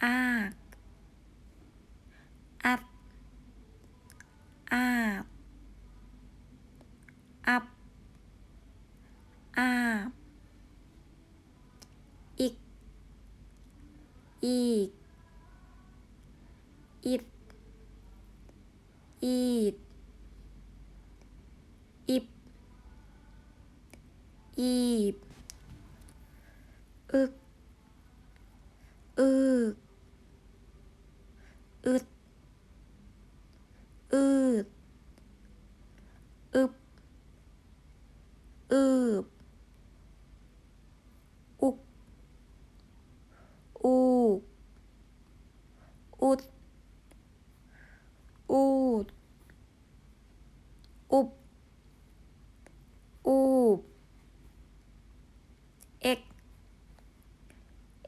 ອາກ ອັດ ອາດ ອັບ ອາບ ອິກ ອີກ ອິດ ອີດ ອິບ ອີບ ອຶກ ອືກ ອຶດ ອືດ ອຶບ ອືບ ອຸກ ອູກ ອຸດ ອູດ ອຸບ ອູບ ເອັກ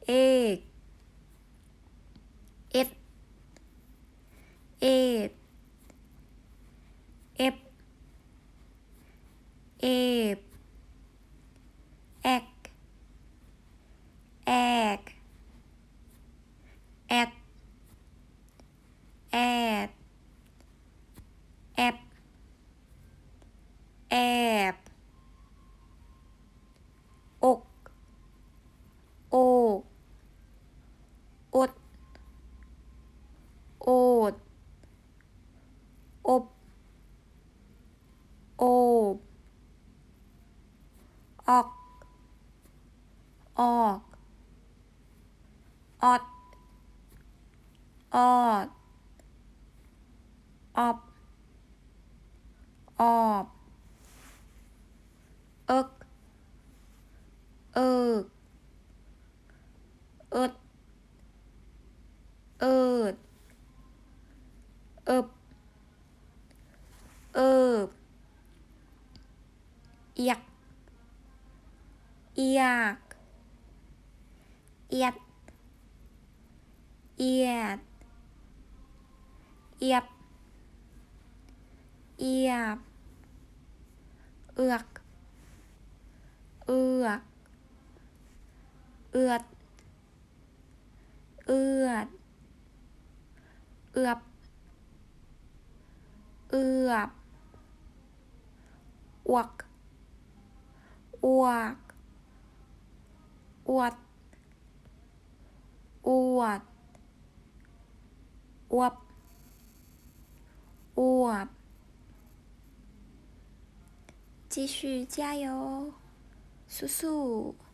ເອກ ເອັດ ເອດ ເອັບ ເອບ ແອັກ ແອກ ແອັດ ແອດ ແອັບ ແອບ ອົກ ໂອກ ອົດ ໂອດ ອົບ ໂອບ ອອກ ອອກ ອອດ ອອດ ອອບ ເອິກ ເອິກ ເອິດ ເອິດ ເອິບ ເອິບ ອຽກ ອຽກ ອຽດ ອຽດ ອຽບ ອຽບ ເອືອກ ເອືອກ ເອືອດ ເອືອດ ເອືອບ ເອືອບ ອວກ ອວກ ອວດ ອວດ ອວບ ອວບ 继续加油，สู้ໆ。